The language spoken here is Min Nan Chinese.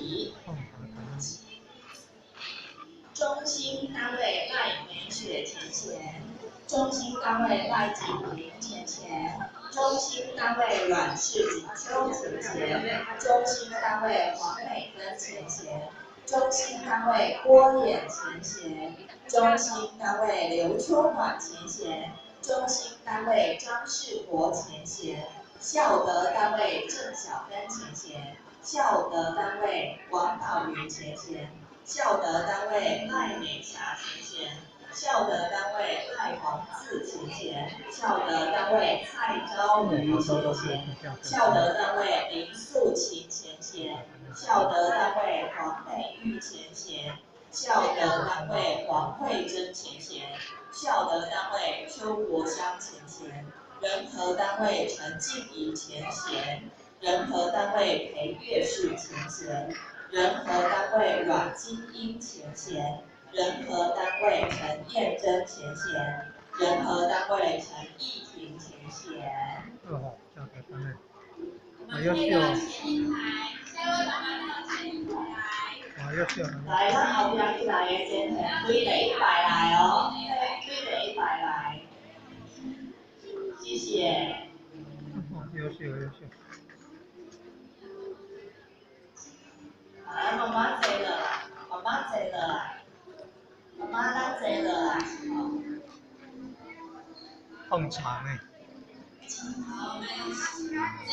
怡。中心单位赖美雪前贤，中心单位赖锦萍前贤，中心单位阮氏锦秋前贤，中心单位黄美芬前贤，中心单位郭衍前贤，中心单位刘秋暖前贤，中心单位张世国前贤，孝德单位郑小芬前贤，孝德单位王宝云前贤。孝德单位赖美霞前贤，孝德单位赖黄志前贤，孝德单位蔡昭瑜前贤，孝德单位林素琴前贤，孝德单位黄美玉前贤，孝德单位黄慧珍前贤，孝德单位邱国香前贤，仁和单位陈静怡前贤，仁和单位裴月树前贤。仁和单位阮金英前贤，仁和单位陈燕珍前贤，仁和单位陈义婷前贤。哦，这样单位。啊，优秀。啊，优秀。來，咱後壁起來的前賢，對第一排來哦，對第一排來。謝謝。優秀，優秀。來，媽媽坐落來，媽媽坐落來，媽媽咱坐落來，吼。放長欸。好，我們。